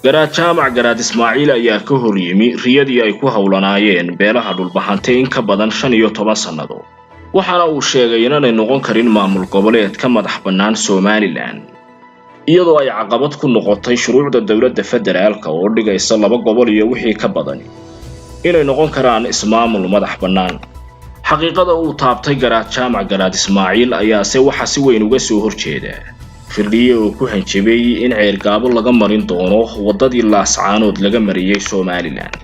Garaad Jaamac Garaad Ismaaciil ayaa ka hor yimi riyadii ay ku howlanaayeen beelaha Dhulbahante in ka badan 15 sannadood, waxaana uu sheegay inaanay noqon karin maamul goboleed ka madax bannaan Somaliland, iyadoo ay caqabad ku noqotay shuruucda dowladda federaalka oo dhigaysa 2 gobol iyo wixii ka badani inay noqon karaan ismaamul madax bannaan. Xaqiiqada uu taabtay Garaad Jaamac Garaad Ismaaciil ayaase waxa si weyn uga soo horjeeda Firdhiye oo ku hanjabay in Ceergaabo laga marin doono waddadii Laascaanood laga mariyey Somaliland.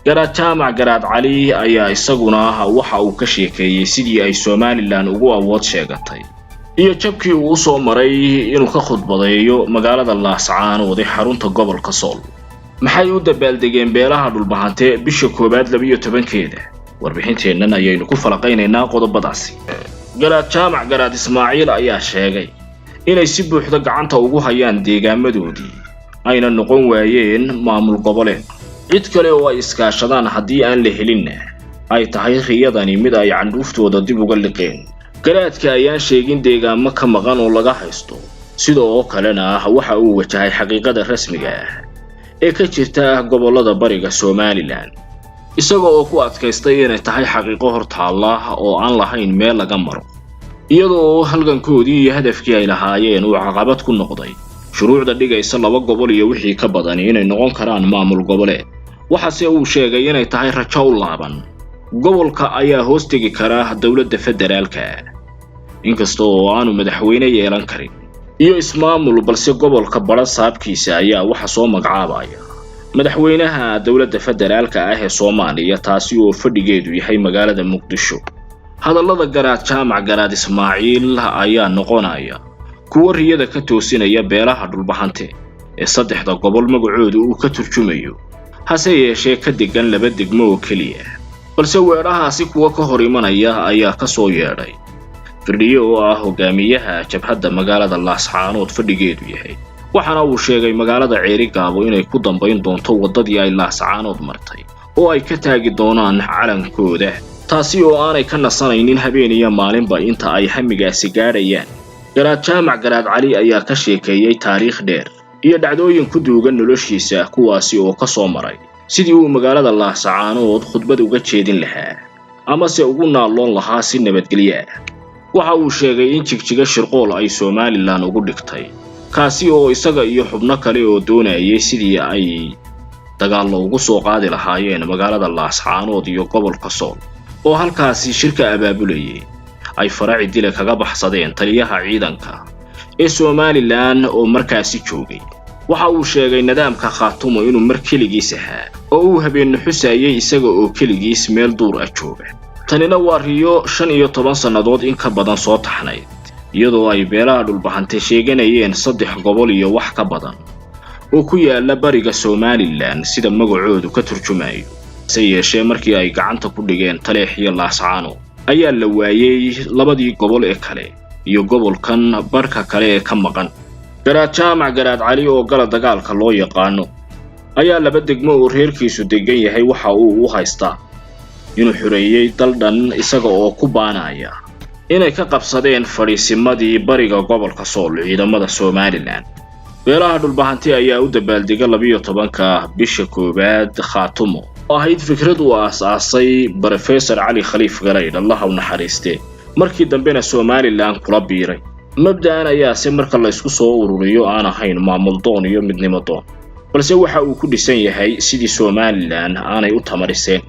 Garaad Jaamac Garaad Cali ayaa isaguna waxa uu ka sheekeeyey sidii ay Somaliland ugu awood sheegatay iyo jabkii uu u soo maray inuu ka khudbadeeyo magaalada Laascaanood ee xarunta gobolka Sool. Maxay u dabaaldegeen beelaha Dhulbahante bisha koowaad 12-keeda? Warbixinteennan ayaynu ku falaqaynaynaa qodobadaasi. Garaad Jaamac Garaad Ismaaciil ayaa sheegay inay si buuxda gacanta ugu hayaan deegaamadoodii, ayna noqon waayeen maamul goboleed. Cid kale oo ay iskaashadaan haddii aan la helinna ay tahay riyadani mid ay candhuuftooda dib uga liqeen. Garaadka ayaan sheegin deegaamo ka maqan oo laga haysto, sida oo kalena waxa uu wajahay xaqiiqada rasmiga ah ee ka jirta gobollada bariga Somaliland, isaga oo ku adkaystay inay tahay xaqiiqo hor taalla oo aan lahayn meel laga maro, iyadoo halgankoodii iyo hadafkii ay lahaayeen uu caqabad ku noqday shuruucda dhigaysa 2 gobol iyo wixii ka badani inay noqon karaan maamul goboleed. Waxaase uu sheegay inay tahay rajo u laaban. Gobolka ayaa hoos tegi kara dowladda federaalka, inkasta oo aanu madaxweyne yeelan karin iyo ismaamul, balse gobolka badha saabkiisa ayaa waxa soo magacaabaya madaxweynaha dowladda federaalka ah ee Soomaaliya, taasi oo fadhigeedu yahay magaalada Muqdisho. Hadallada Garaad Jaamac Garaad Ismaaciil ayaa noqonaya kuwo riyada ka toosinaya beelaha Dhulbahante ee saddexda gobol magacooda uu ka turjumayo, hase yeeshee ka degan 2 degmo oo keliya. Balse weedhahaasi kuwa ka hor imanaya ayaa ka soo yeedhay Firdhiye oo ah hogaamiyaha jabhadda magaalada Laascaanood fadhigeedu yahay, waxaana uu sheegay magaalada Ceerigaabo inay ku dambayn doonto waddadii ay Laascaanood martay oo ay ka taagi doonaan calankooda, taasi oo aanay ka nasanaynin habeen iyo maalinba inta ay hamigaasi gaadhayaan. Garaad Jaamac Garaad Cali ayaa ka sheekeeyey taariikh dheer iyo dhacdooyin ku duugan noloshiisa, kuwaasi oo ka soo maray sidii uu magaalada Laascaanood khudbad uga jeedin lahaa amase ugu naalloon lahaa si nabadgelyo ah. Waxa uu sheegay in Jigjiga shirqool ay Somaliland ugu dhigtay, kaasi oo isaga iyo xubno kale oo doonayay sidii ay dagaallo ugu soo qaadi lahaayeen magaalada Laascaanood iyo gobolka Sool oo halkaasi shirka abaabulayay ay faraci dile kaga baxsadeen taliyaha ciidanka ee Somaliland oo markaasi joogay. Waxa uu sheegay nidaamka Khaatumo inuu mar keligiis ahaa oo uu habeenno xusayay isaga oo keligiis meel duur ah jooga. Tanina waa riyo 15 sannadood in ka badan soo taxnayd, iyadoo ay beelaha Dhulbahante sheeganayeen 3 gobol iyo wax ka badan oo ku yaala bariga Somaliland sida magacoodu ka turjumayo. Hase yeeshee markii ay gacanta ku dhigeen Taleex iyo Laascaano ayaa la waayey labadii gobol ee kale iyo gobolkan barhka kale ee ka maqan. Garaad Jaamac Garaad Cali oo gala dagaalka loo yaqaano ayaa 2 degmo oo reerkiisu degan yahay waxa uu u haystaa inuu xoreeyey dal dhan, isaga oo ku baanaya inay ka qabsadeen fadhiisimadii bariga gobolka Sool ciidamada Somaliland. Beelaha Dhulbahante ayaa u dabaaldega 12-ka bisha koowaad Khaatumo oo ahayd fikrad uu aas-aasay Brofesor Cali Khaliif Galaydh, Allaha u naxariiste, markii dambena Somaliland kula biiray. Mabda'an ayaase marka la isku soo ururiyo aan ahayn maamul doon iyo midnimo doon, balse waxa uu ku dhisan yahay sidii Somaliland aanay u tamariseen.